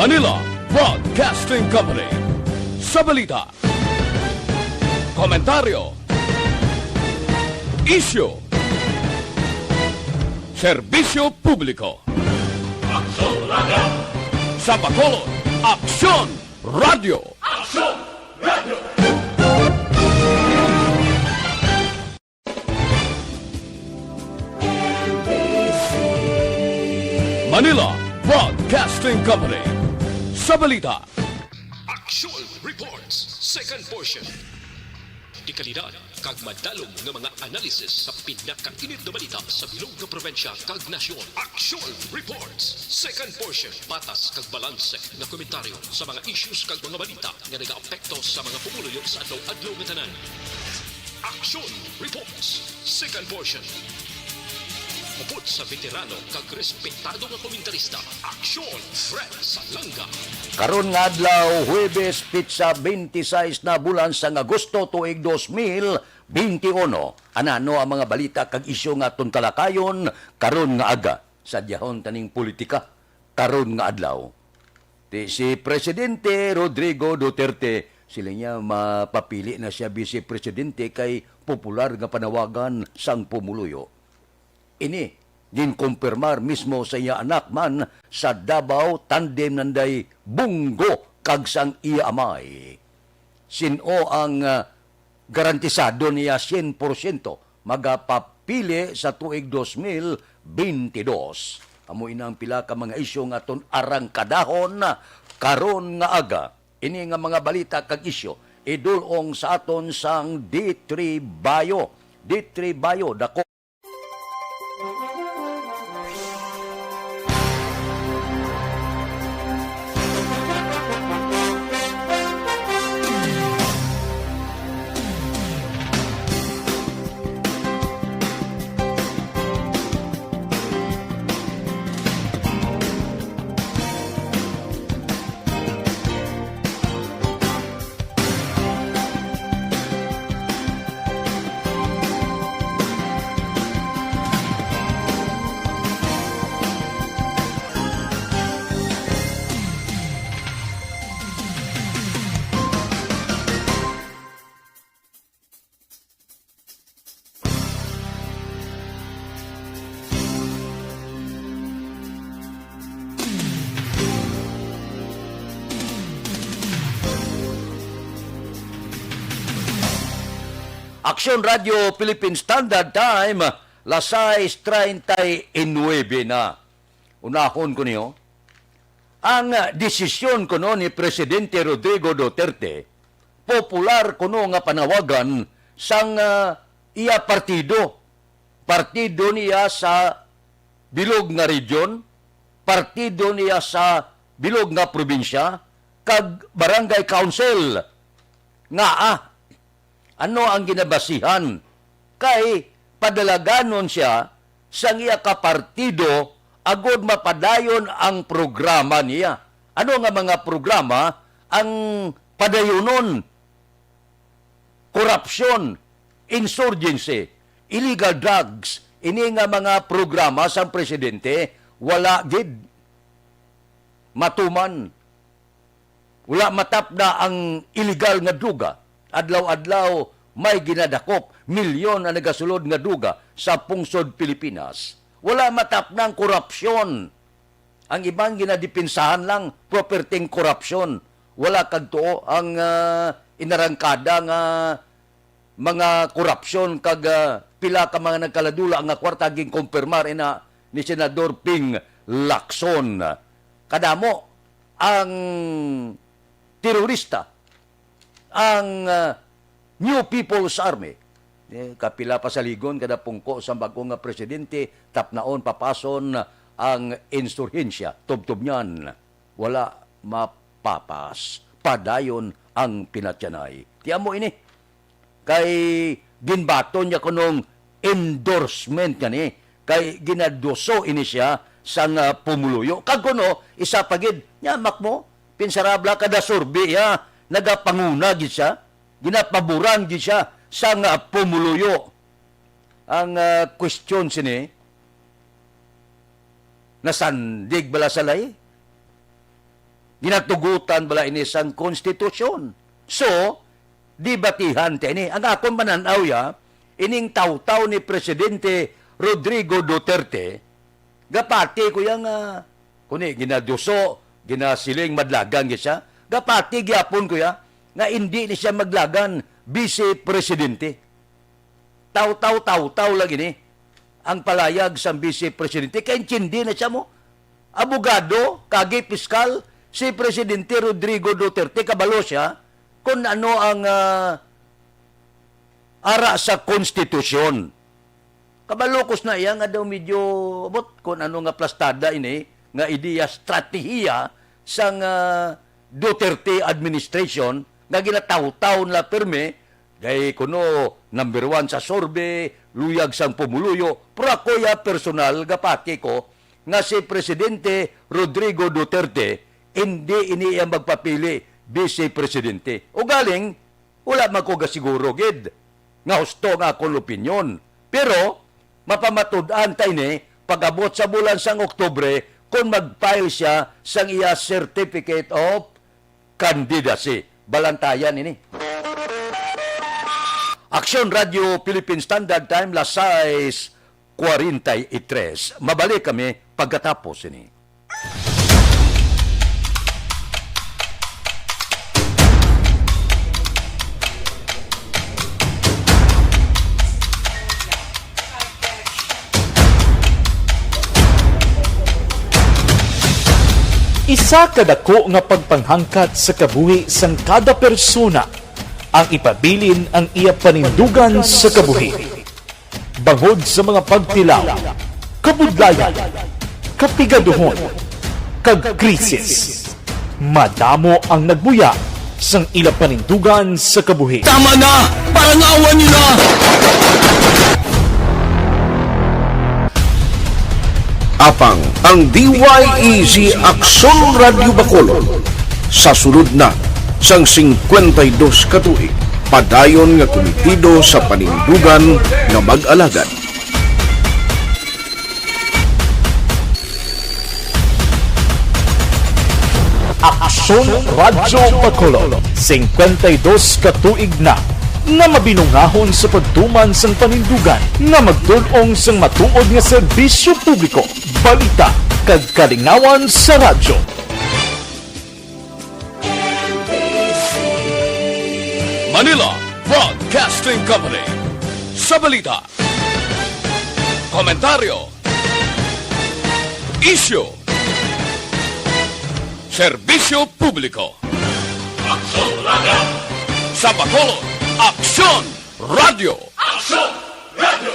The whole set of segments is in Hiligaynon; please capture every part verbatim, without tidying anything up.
Manila Broadcasting Company. Sa balita, komentaryo, isyu, serbisyo publiko. Aksyon Radio! Sa Bacolod, Aksyon Radio! Aksyon Radio! Manila Broadcasting Company. Sa balita, Action Reports, second portion. Dekalidad kag madalom nga mga analysis sa pinakainit nga balita sa bilog nga probinsya kag nasyon. Action Reports, second portion. Patas kag balanse nga komentaryo sa mga issues kag mga balita nga nagaapekto sa mga pumuluyo sa adlaw-adlaw nga tanan. Action Reports, second portion. Upod sa veterano kag respetado nga komentarista, Action Fred Salanga. Karon nga adlaw, Huwebes, pitsa twenty-six na bulan sang Agosto tuig dos mil twenty-uno. Anano ang mga balita kag isyu nga aton talakayon karon nga aga? Sa dyahon taning politika karon nga adlaw. Ti si Presidente Rodrigo Duterte, siling niya mapapili na siya Vice Presidente kay popular nga panawagan sang pumuluyo. Ini ginkumpirmar mismo sa iya anak man sa Davao, tandem nanday Bong Go kag sang iya amay. Sin-o ang, ah, garantisado niya sien porsyento magapapili sa tuig dos mil binte dos. Amo ina ang pila ka mga isyu nga aton arangkadahon karon nga aga. Ini nga mga balita kag isyu idul-ong sa aton sang D three Bio. D three Bio, dako. Aksyon Radio Philippine Standard Time, las sais treinta y nueve na. Unahon ko niyo, ang desisyon kuno ni Presidente Rodrigo Duterte, popular kuno nga panawagan sang, ah, iya partido. Partido niya sa bilog nga region, partido niya sa bilog nga probinsya, kag barangay council. Ngaa? Ano ang ginabasihan? Kay padalaganon sia sang iya ka partido agod mapadayon ang programa niya. Ano nga mga programa ang padayunon? Korupsyon, insurgency, illegal drugs, ini nga mga programa sang presidente, wala gid matuman. Wala matapna ang iligal nga droga. Adlaw-adlaw may ginadakop, milyon ang nagasulod nga droga sa pungsod Pilipinas. Wala matapna ang korupsyon. Ang iban ginadipinsahan lang, properting korupsyon. Wala kag tuo ang, ah, inarangkada nga mga korupsyon kag, ah, pila ka mga nagkaladula nga kwarta ginkumpirmar ina ni Senador Ping Lacson. Kadamo ang terorista, ang, ah, New People's Army. Eh, kapila pa saligon kada pungko sa bag-o nga presidente, tapnaon, papason ang insurhensya. Tubtob niyan, wala mapapas. Padayon ang pinatyanay. Ti amo ini. Kay ginbaton niya kunong endorsement gani, kay ginaduso ini siya sang, ah, pumuluyo. Kag kuno, isa pa gid, nya, mak mo, pinsarabla kada survey, ya, nagapanguna gid siya, ginapaboran gid siya sang, ah, pumuluyo. Ang, ah, question sini, nasandig bala sa lay? Ginatugutan bala ini sang konstitusyon. So, debatihan ta ini. Ang akon panan-aw ya, ining tawtaw ni Presidente Rodrigo Duterte, gapati ko ya nga, kuni, ginaduso, ginasiling madlagan gid siya. Gapati gyapon ko ya nga indi ni siya madlagan vice presidente. Tawtaw, tawtaw lang ini ang palayag sang vice presidente. Kay intindi na siya mo. Abogado, kagi piskal, si Presidente Rodrigo Duterte, kabalo siya kung ano ang, ah, ara sa konstitusyon. Kabalo ko na iya nga daw medyo, abot, kung ano nga plastada ini, nga ideya, estratehiya sang, ah, Duterte administration nga ginatawtaw nila pirmi, kay kuno number one sa survey, luyag sang pumuluyo, pero ako ya personal, gapati ko nga si Presidente Rodrigo Duterte, hindi ini iya magpapili vice presidente. Ugaling, wala man ko gasiguro gid nga husto nga akon opinyon. Pero mapamatud-an ta ini pag-abot sa bulan sang Oktubre kon mag-file siya sang iya Certificate of Candidacy. Balantayan ini. Aksyon Radio Philippine Standard Time, las sais cuarenta y tres. Mabalik kami pagkatapos ini. Isa ka dako nga pagpanghangkat sa kabuhi sang kada persona ang ipabilin ang iya panindugan sa kabuhi. Bangod sa mga pagtilaw, kabudlayan, kapigaduhon, kag krisis, madamo ang nagbuya sang ila panindugan sa kabuhi. Tama na! Parangawan niyo na! Apang ang D Y E Z Aksyon Radyo Bacolod sa sulod na sang singkwenta y dos ka tuig, padayon nga kumitido sa panindugan nga mag-alagad. Aksyon Radyo Bacolod, singkwenta y dos ka tuig na nga mabinungahon sa pagtuman sang panindugan nga magtul-ong sang matuod nga serbisyo publiko, balita, kag kalingawan sa radyo. Manila Broadcasting Company. Sa balita, komentaryo, isyu, serbisyo publiko. Aksyon Radyo. Sa Bacolod, Aksyon Radyo. Aksyon Radyo.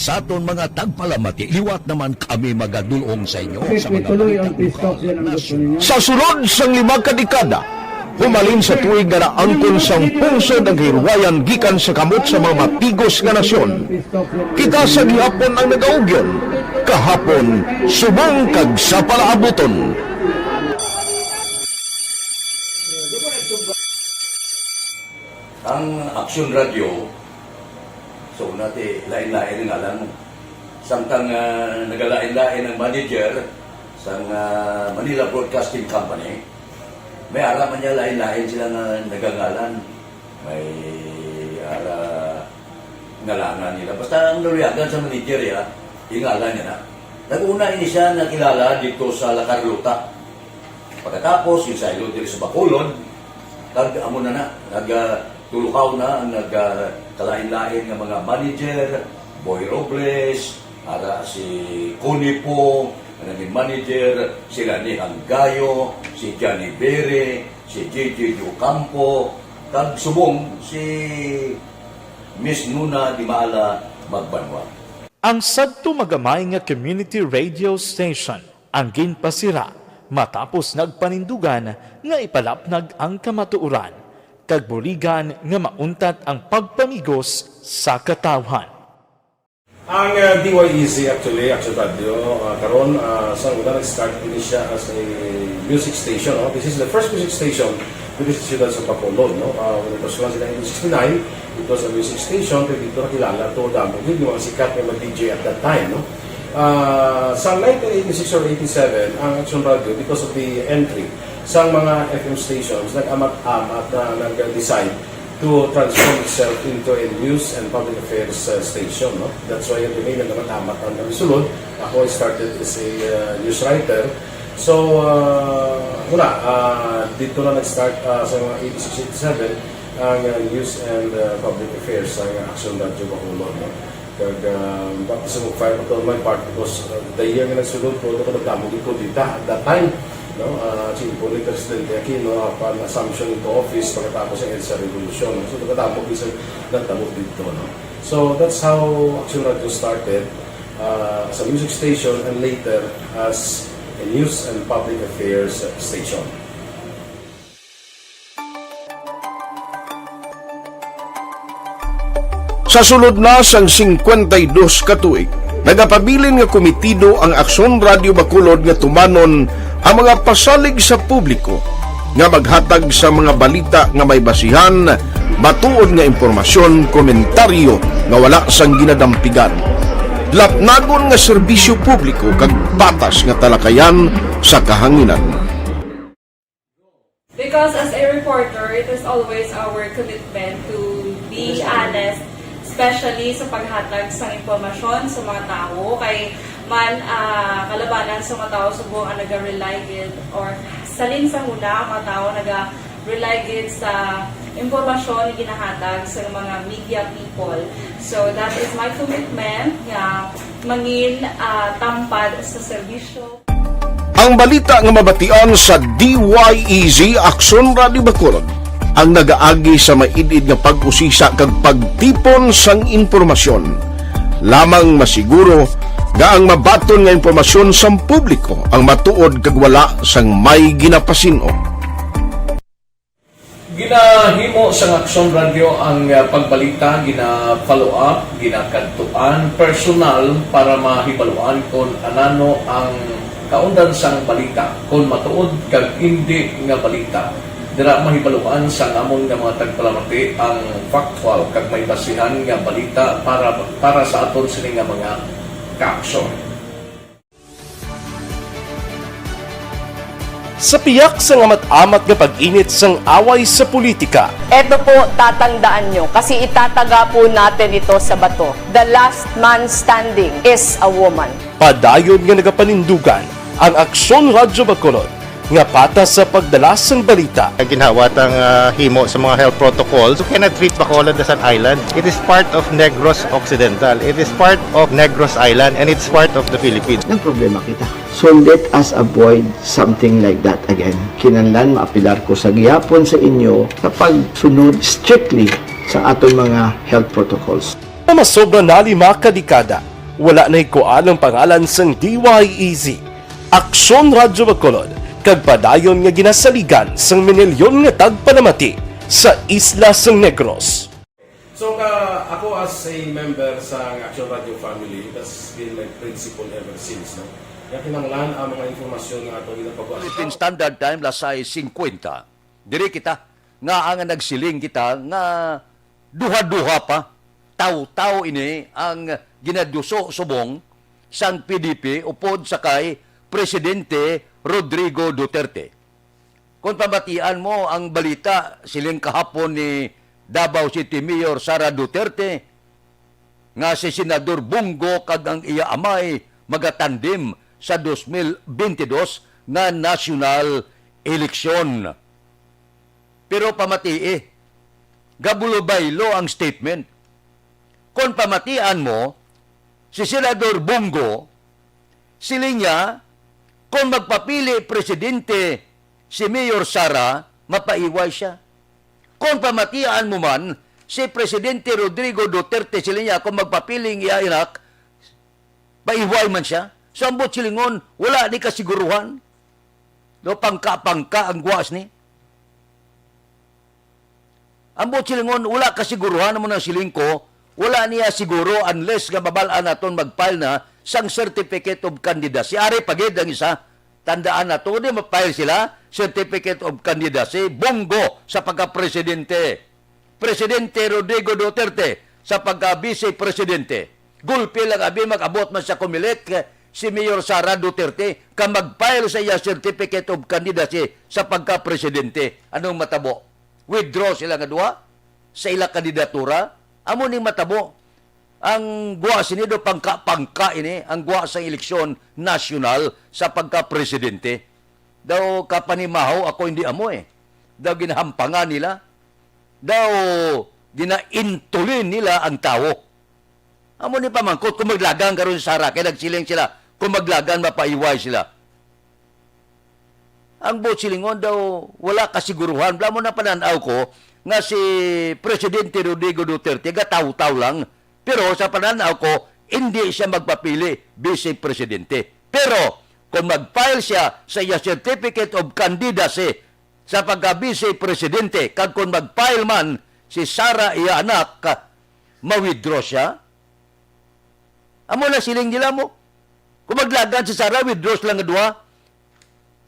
Sa aton mga tagpalamati, liwat naman kami magadul-ong sa inyo sa mga balita lokal, nasyonal. Sa sulod sang lima ka dekada, humalin sa tuig nga naangkon sang pungsod ang kahilwayan gikan sa kamot sa mga matigos nga nasyon, kita sa gihapon ang nagaugyon, kahapon, subong kag sa palaabuton. Ang Aksyon Radyo, so, una ti, lain-lain ang ngalan. Samtang, ah, nagalain-lain ang manager sang, ah, Manila Broadcasting Company, may ara man niya lain-lain sila nga nagangalan. May ara ngalangan nila. Basta ang naluyagan sa manager, ya, ingalan niya na. Nag-una ini siya nakilala dito sa La Carlota. Pagkatapos, yung sa ilo diri sa Bacolod, kag amo na na, nag, ah, tulukaw na ang nag, ah, kalain-lain nga mga manager, Boy Robles, ara si Connie po, ang naging manager, sila ni Hanggayo, si Johnny Bere, si J J Ocampo, kag subong si Miss Nuna Dimala Magbanwa. Ang sadto magamay nga community radio station ang ginpasira matapos nagpanindugan nga ipalapnag ang kamatuoran kag buligan nga mauntat ang pagpamigos sa katawhan. Ang, ah, D Y E Z actually, Action Radio, ah, karon, ah, sa una nag-start ini siya as a music station, no? This is the first music station Sa siyudad sa Bacolod, no? Ah, when it was launched in nineteen sixty-nine, it was a music station, kay dito nakilala to damo gid yung mga sikat nga mga D J at that time, no? Ah, sa nineteen eighty-six or eighty-seven, ang Action Radio, because of the entry sa mga F M stations, nag-amat-amat na nag-decide to transform itself into a news and public affairs, uh, station, no? That's why yung domain na naman amat ang sulod. Ako, I started as a, uh, news writer. So, uh, wala, uh, dito na nag-start, uh, sa mga eighty-six, eighty-seven ang, uh, news and, uh, public affairs sa Action Radio Bacolod, no? Kag, ah, baptism of fire pa to my part because, ah, the year nga nagsulod ko, ako nagdamo gid ko dita at that time, no? Ah, si Impo ni Presidente Aquino, apan assumption into office pagkatapos sa EDSA Revolution, no? So, nagdamo gid sa nagdamo dito, no? So, that's how Action Radio started, ah, as a music station and later as a news and public affairs station. Sa sulod na sang singkwenta y dos ka tuig, nagapabilin nga komitido ang Aksyon Radio Bacolod nga tumanon ang mga pasalig sa publiko nga maghatag sa mga balita nga may basihan, matuod nga impormasyon, komentaryo nga wala sang ginadampigan, lapnagon nga serbisyo publiko kag patas nga talakayan sa kahanginan. Because as a reporter, it is always our commitment to be honest, especially sa paghatag sa impormasyon sa mga tawo. Kay man, ah, kalabanan sa mga tawo subong ang naga-rely gid or salin sa huna ang mga tawo naga-rely gid sa impormasyon nga ginahatag sa mga media people. So that is my commitment nga mangin, ah, tampad sa serbisyo. Ang balita nga mabatian sa D Y E Z Aksyon Radio Bacolod ang nagaagi sa maid-id nga pag-usisa kag pagtipon sang impormasyon. Lamang masiguro nga ang mabaton nga impormasyon sang publiko ang matuod kag wala sang may ginapasin-o. Ginahimo sang Aksyon Radyo ang, ah, pagbalita, gina-follow up, ginakadtuan personal para mahibaluan kon anano ang kaundan sang balita, kon matuod kag indi nga balita. Dira mahibaluan sang amon nga mga tagpalamati ang factual kag may basihan nga balita para para sa aton sini nga mga kaaksyon. Sa piyak sang amat-amat nga pag-init sang away sa politika. Eto po, tatandaan nyo, kasi itataga po natin ito sa bato, the last man standing is a woman. Padayon nga nagapanindugan ang Aksyon Radyo Bacolod nga patas sa pagdala sang balita. Ginhawa ta nga himo sa mga health protocols. You cannot treat Bacolod as an island. It is part of Negros Occidental. It is part of Negros Island and it's part of the Philippines. Nagproblema kita. So let us avoid something like that again. Kinahanglan maapilar ko sa gihapon sa inyo sa pagsunod strictly sa aton mga health protocols. Sa masobra na lima ka dekada, wala nahikuan ang pangalan sang D Y E Z, Aksyon Radyo Bacolod, kag padayon nga ginasaligan sang minilyon nga tagpalamati sa isla sang Negros. So, ka, ako as a member sa Action Radio family, that's been my principle ever since, no? Kaya kinahanglan ang mga impormasyon nga ato ginapagawa. Philippine Standard Time, lasay singkwenta. Diri kita, nga ang nagsiling kita nga duha-duha pa, taw-taw ini ang ginaduso subong sang P D P upod sa kay Presidente Rodrigo Duterte. Kon pamatian mo ang balita, siling kahapon ni Davao City Mayor Sara Duterte nga si Senador Bong Go kag ang iya amay magatandem sa dos mil bente dos nga nasyonal eleksyon. Pero pamatii, gabulubaylo ang statement. Kon pamatian mo, si Senador Bong Go, siling niya, kon magpapili presidente si Mayor Sara, mapaiway sia. Kon pamatian mo man, si Presidente Rodrigo Duterte, siling niya, kon magpapili ang iya anak, paiway man sia. So, ambot silingon, wala ni kasiguruhan. Do, pangka-pangka ang guwas ni. Ambot silingon, wala kasiguruhan mo nang siling ko, wala niya siguro unless nga mabal-an naton mag-file na sang certificate of candidacy. Ari pa gid ang isa, Tandaan nato, di ma-file sila, certificate of candidacy, Bong Go sa pagka-presidente. Presidente Rodrigo Duterte sa pagka-vice presidente. Gulpi lang abi, mag-abot man sa Comelec, si Mayor Sara Duterte, ka mag-file sa iya certificate of candidacy sa pagka-presidente. Anong matabo? Withdraw sila nga duha sa ila kandidatura? Amo ning matabo. Ang gwa sini do pangka-pangka ini, ang gwa sa eleksyon nasyonal sa pagka-presidente. Daw kapanimaho ako hindi amo eh. Daw ginahampangan nila. Daw ginaintulin nila ang tawo. Amo ni pamangkot kung maglagan karon si Sara, kay nagsiling sila, kung maglagan, mapaiway sila. Ang buot silingon daw, wala kasiguruhan. Bala mo na pananaw ko nga si Presidente Rodrigo Duterte gatawtaw lang. Pero sa pananaw ko, hindi siya magpapili vice presidente. Pero kung mag-file siya sa iya certificate of candidacy sa pagka-vice presidente, kag kung mag-file man si Sara, iya anak, ma-withdraw siya? Amo na siling nila mo. Kung maglagan si Sara, withdraw sila nga duha.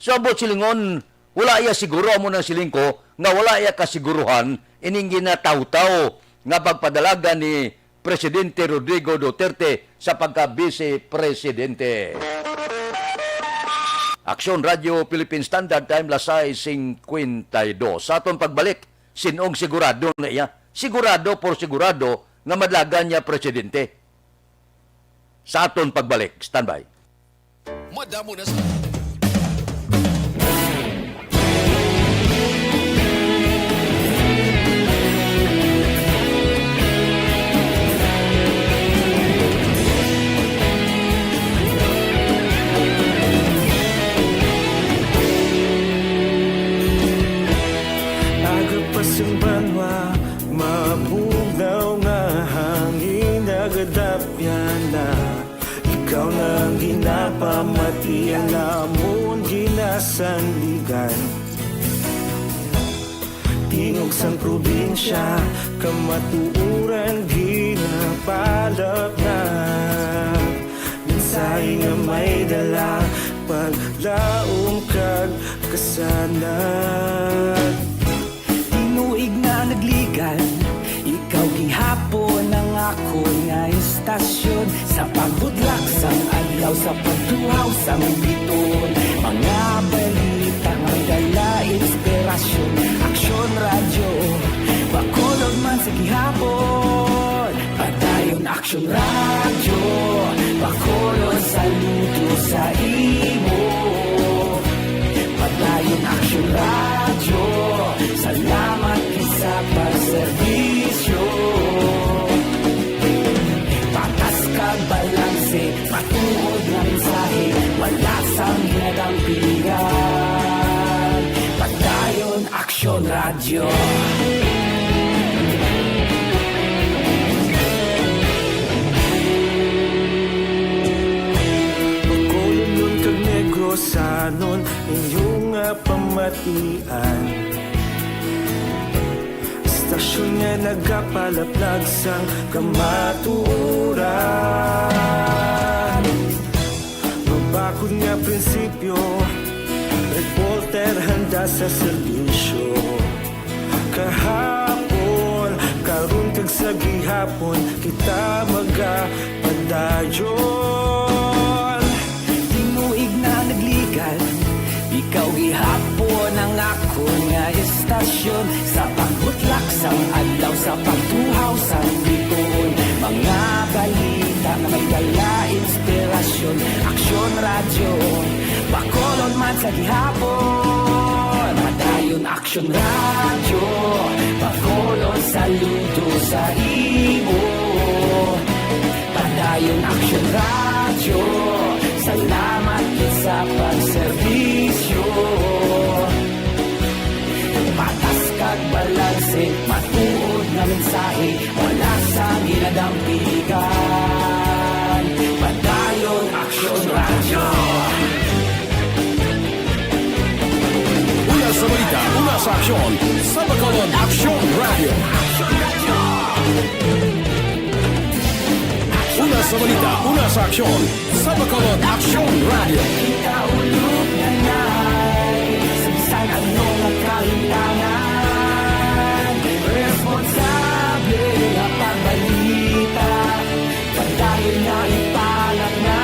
So, ang buot silingon, wala iya siguro, amo nang siling ko, nga wala iya kasiguruhan ining ginatawtaw nga pagpadalagan ni Presidente Rodrigo Duterte sa pagka-vice presidente. Aksyon Radio Philippine Standard Time, las sais cincuenta y dos. Sa aton pagbalik, sin-ong sigurado na iya. Sigurado por sigurado nga madalagan niya presidente. Sa aton pagbalik, standby. Madamo na sa Aga pa sing banwa, mabugnaw nga hangin nagadapyan na. Ikaw na ang ginapamati, ang amon ginasandigan. Tingog sang probinsya, kamatuoran ginapalapnag. Mensahe nga may dala, paglaom kag kasanag. Tinuig na nagligan, ikaw gihapon ang akon nga estasyon. Sa pagbudlak sang adlaw, sa pagtuhaw sang biton, mga balita may dala inspirasyon. Aksyon Radyo, Bacolod man sa gihapon. Padayon Aksyon Radyo, Bacolod, saludo sa imo. Padayon Aksyon Radyo, salamat gid sa pagserbisyo. Patas kag balanse, matuod nga mensahe, wala sang ginadampigan. Padayon Aksyon Radyo. Bacolodnon kag Negrosanon, inyo nga pamatian. Estasyon nga nagapalaplag sang kamatuoran. Mabakod nga prinsipyo, reporter handa sa serbisyo. Kahapon, karon kag sa gihapon, kita magapadayon. Tinuig na nagligan, ikaw gihapon ang akon nga estasyon. Sa pagbutlak sang adlaw, sa pagtuhaw sang bituon, mga balita nga may dala inspirasyon. Aksyon Radyo, Bacolod man sa gihapon. Padayon Aksyon Radyo, Bacolod, saludo sa imo. Padayon Aksyon Radyo, salamat gid sa pagserbisyo. Patas kag balanse, matuod nga mensahe, wala sang ginadampigan. Padayon Aksyon Radyo. Una sa balita, una sa aksyon, sa Bacolod Aksyon Radyo. Una sa balita, una sa aksyon, sa Bacolod Aksyon Radyo. Kita ulog na Ano nga kalimtangan? Responsable nga pagbalita. Padayon nga ipalatngan.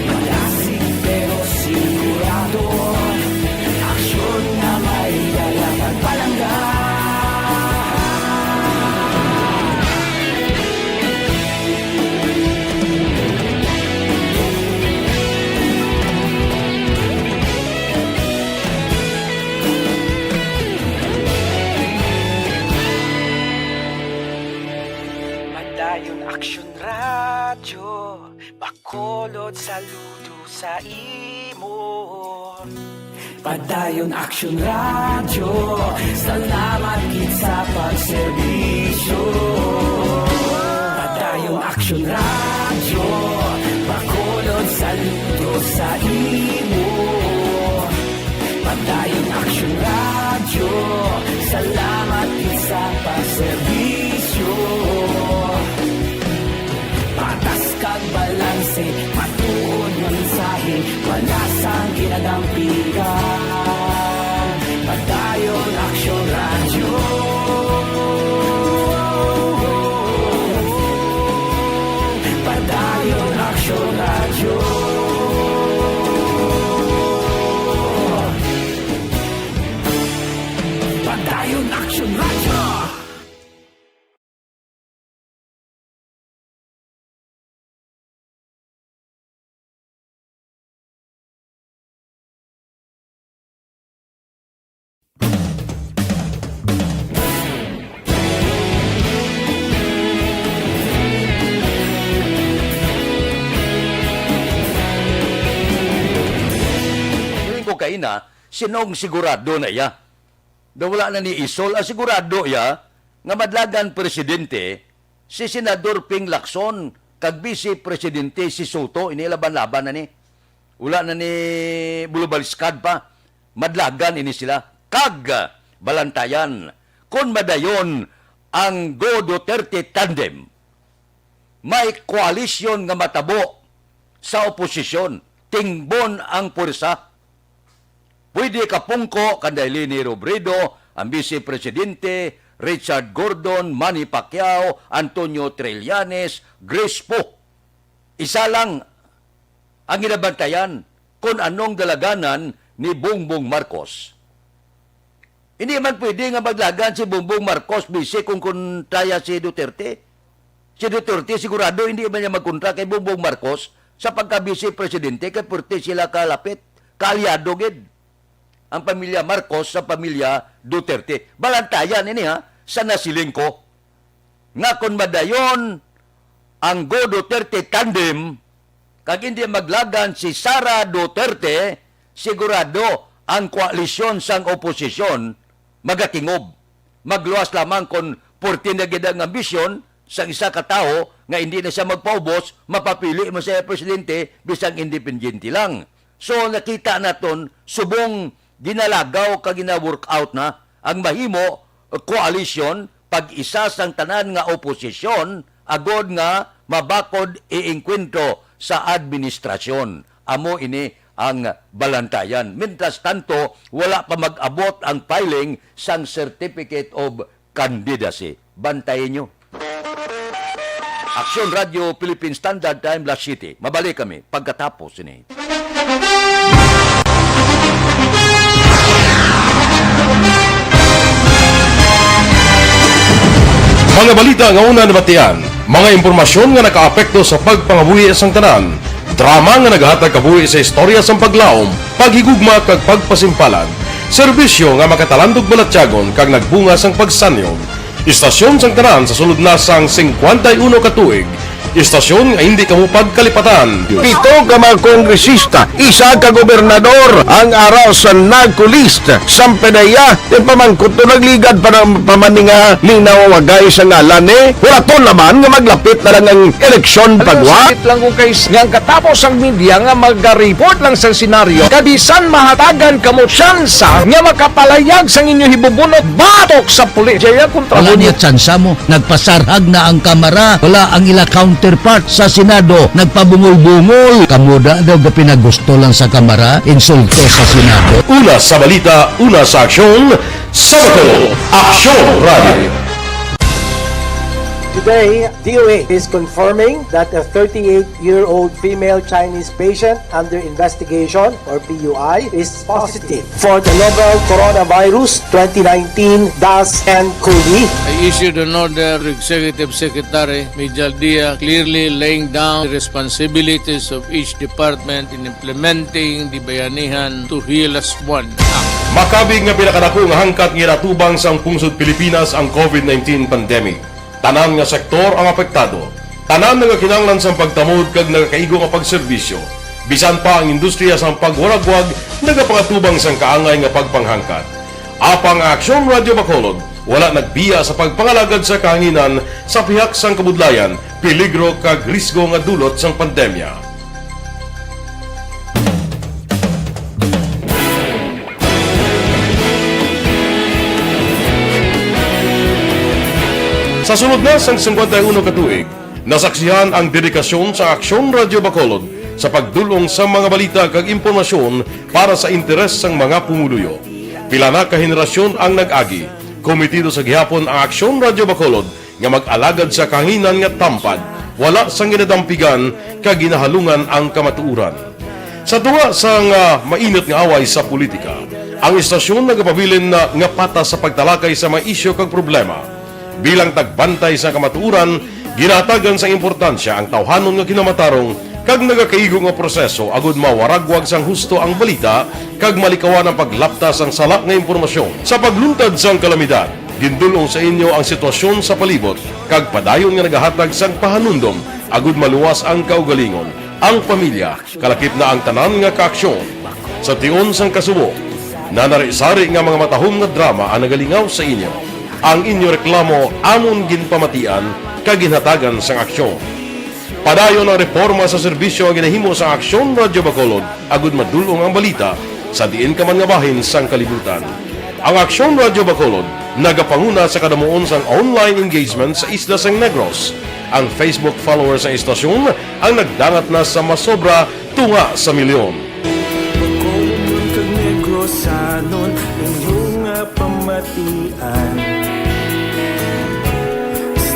Malasig pero sigurado. Aksyon nga may dala kag palangga. Padayon Aksyon Radyo, bakulod saludo sa imo. Padayon Aksyon Radyo, salamat gid sa pagserbisyo. Padayon Aksyon Radyo, bakulod saludo sa imo. Padayon Aksyon Radyo, salamat gid sa pagserbisyo. Patas kag balanse, matuod nga mensahe, wala sang ginadampigan. Padayon Aksyon Radyo. Padayon Aksyon Radyo. Padayon Aksyon Radyo. Siling ko kaina, sinong sigurado na iya? Daw wala na ni isol, ang sigurado iya nga madlagan presidente si Senador Ping Lacson kag Vice Presidente si Sotto, ini laban-laban na ni. Wala na ni bulubaliskad pa. Madlagan ini sila. Kag balantayan, kon madayon ang Go Duterte tandem, may koalisyon nga matabo sa oposisyon. Tingbon ang puwersa. Pwede kapungko kanday Leni Robredo, ang Vice Presidente, Richard Gordon, Manny Pacquiao, Antonio Trillanes, Grace Poe. Isa lang ang ginabantayan kon anong dalaganan ni Bongbong Marcos. Hindi man pwede nga maglagan si Bongbong Marcos bisi kung kontraya si Duterte. Si Duterte sigurado hindi man niya magkontra kay Bongbong Marcos sa pagka-vice presidente kay pwerte sila kalapit, kaalyado gid ang pamilya Marcos sa pamilya Duterte. Balantayan ini, ha, sa nasiling ko nga kon madayon ang Go Duterte tandem kag hindi maglagan si Sara Duterte, sigurado ang koalisyon sang oposisyon magatingob. Magluwas lamang kon purti na gid ang ambisyon sang isa ka tawo nga hindi na siya magpaubos, mapapili man siya presidente bisan independiente lang. So, nakita naton subong ginalagaw kag gina-work out na ang mahimo, koalisyon, pag-isa sang tanan nga oposisyon, agod nga mabakod iengkwentro sa administrasyon. Amo ini ang balantayan. Mientras tanto, wala pa mag-abot ang filing sang Certificate of Candidacy. Bantayi nyo. Aksyon Radyo Philippine Standard Time, Las Siete. Mabalik kami pagkatapos sini. Mga balita nga una nabatian, mga impormasyon nga nakaapekto sa pagpangabuhi sang tanan, drama nga naghatag kabuhi sa istorya sang paglaom, paghigugma kag pagpasimpalad, serbisyo nga makatalandog balatyagon kag nagbunga sang pagsanyog. Istasyon sang tanan sa sulod na sang singkwenta y uno ka tuig. Istasyon nga hindi kamo pagkalipatan. Pito ka mga kongresista, isa ka gobernador ang ara sa NAGCO list. Sampe na iya, ti pamangkot to nagligad pa ng pamaninga ning nawawagay sa ngalan ni. Wala to naman nga maglapit na lang ang eleksyon pagwa. Sakit lang kung kay nga ang katapos ang media nga magareport lang sa senaryo. Kabisan mahatagan kamo tsansa nga makapalayag sang inyo hibubunot batok sa pulis. Jaya kontra Wala mo niya niya. Tsansa mo. Nagpasarhag na ang kamara. Wala ang ila counter. counterpart sa Senado, nagpabungol-bungol. Kamo da daw gapinagusto lang sa Kamara, insulto sa Senado. Una sa balita, una sa aksyon, sa Bacolod, Aksyon Radio. Today, D O A is confirming that a thirty-eight-year-old female Chinese patient under investigation, or P U I, is positive for the novel coronavirus twenty nineteen dash N cov. I issued an order to Executive Secretary Mijal Dia, clearly laying down the responsibilities of each department in implementing the Bayanihan to Heal As One Act. Makabig nga pinakadako nga hangkat nga ginatubang sang pungsod Pilipinas ang covid nineteen pandemic. Tanan nga sektor ang apektado. Tanan nagakinahanglan sang pagtamod kag nagakaigo nga pagserbisyo. Bisan pa ang industriya sang pagwaragwag nagapangatubang sang kaangay nga pagpanghangkat. Apang ang Aksyon Radio Bacolod wala nagbiya sa pagpangalagad sa kahanginan sa pihak sang kabudlayan, peligro kag risgo nga dulot sang pandemya. Sa sulod na sang singkwenta y uno ka tuig, nasaksihan ang dedikasyon sa Aksyon Radio Bacolod sa pagdul-ong sa mga balita kag impormasyon para sa interes sang mga pumuluyo. Pila na ka henerasyon ang nag-agi. Komitido sa gihapon ang Aksyon Radio Bacolod nga mag-alagad sa kahanginan nga tampad, wala sang ginadampigan kag ginahalungan ang kamatuoran. Sa tunga sang, ah, mainit nga away sa politika, ang istasyon nagapabilin na nga patas sa pagtalakay sa mga isyu kag problema. Bilang tagbantay sa kamatuoran, ginahatagan sang importansya ang tawhanon nga kinamatarong kag nagakaigo nga proseso agud mawaragwag sang husto ang balita kag malikawan ang paglapta sang sala nga impormasyon. Sa pagluntad sang kalamidad, gindul-ong sa inyo ang sitwasyon sa palibot kag padayon nga nagahatag sang pahanumdom agud maluwas ang kaugalingon, ang pamilya, kalakip na ang tanan nga kaaksyon. Sa tion sang kasubo, nanari-sari nga mga matahom nga drama ang nagalingaw sa inyo. Ang inyo reklamo amon ginpamatian kag ginhatagan sang aksyon. Padayon ang reporma sa serbisyo nga ginahimo sa Aksyon Radio Bacolod agud madul-ong ang balita sa diin ka man nga bahin sang kalibutan. Ang Aksyon Radio Bacolod nagapanguna sa kadamuon sang online engagement sa isla sang Negros. Ang Facebook followers sang istasyon ang nagdangat na sa masobra tunga sa milyon. Bacolod kag Negrosanon, inyo nga pamatian.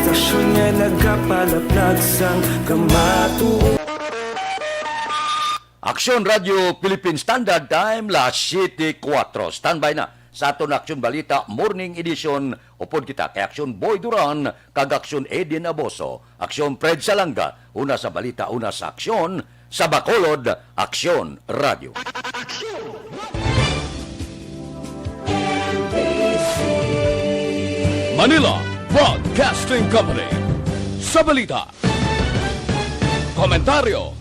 Istasyon nga nagapalaplag sang kamatuoran. Aksyon Radio Philippine Standard Time, las siete kuwatro. Standby na sa aton Aksyon Balita Morning Edition. Upod kita kay Aksyon Boy Duran kag Aksyon Edin Aboso, Aksyon Fred Salanga, una sa balita, una sa aksyon, sa Bacolod, Aksyon Radio. Manila Broadcasting Company. Sa balita, komentaryo,